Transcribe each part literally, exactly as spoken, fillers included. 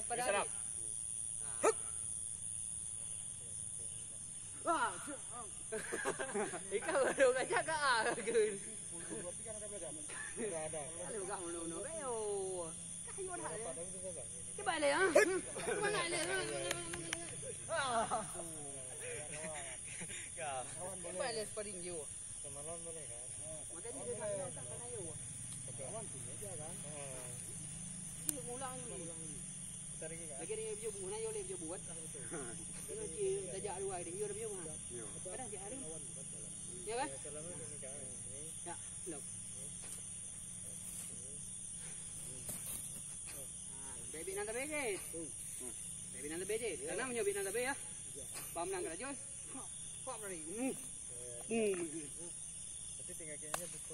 Pada hari. Wah. Ikan baru kacak ka ah. Ada. Ada. Ada. Ada. Ada. Ada. Cuba le, ha? Cuba nak le. Cuba le sparring je. Semalam boleh kan? Makanya dia tak nak, tak nak ayo. Kawan punya dia kan? Dia ulang ni. Lagi dia video buat, ayo le video buat. Dia je tajak luar dia, dia video buat. Kadang dia hari. Ya kan? Ya, belum. Bèk nan tabé jih. Bèk nan tabé jih. Karena meunyoe bèk nan tabé ya. Paham nan kata Jul? Kok beri. Hmm. Hmm.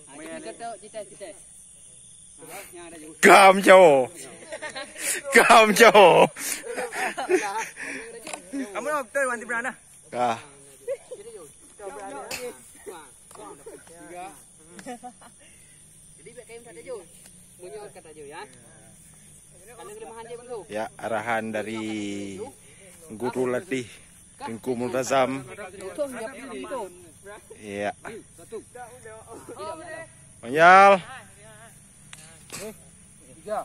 Ah, jadi kata cita-cita. Ah, yang ada Jul. Gam jauh. Gam jauh. Kamu nak betul nanti berana? Ah. Jadi Jul. Kita berana. Tiga. Jadi bèk kayém that tajok. Meunyoe ka tajok ya. Karena kelemahan dia betul. Ya, arahan dari guru latih Teungku Multazam. Betul, ya, betul. Ya. Satu. Manyal. Tiga.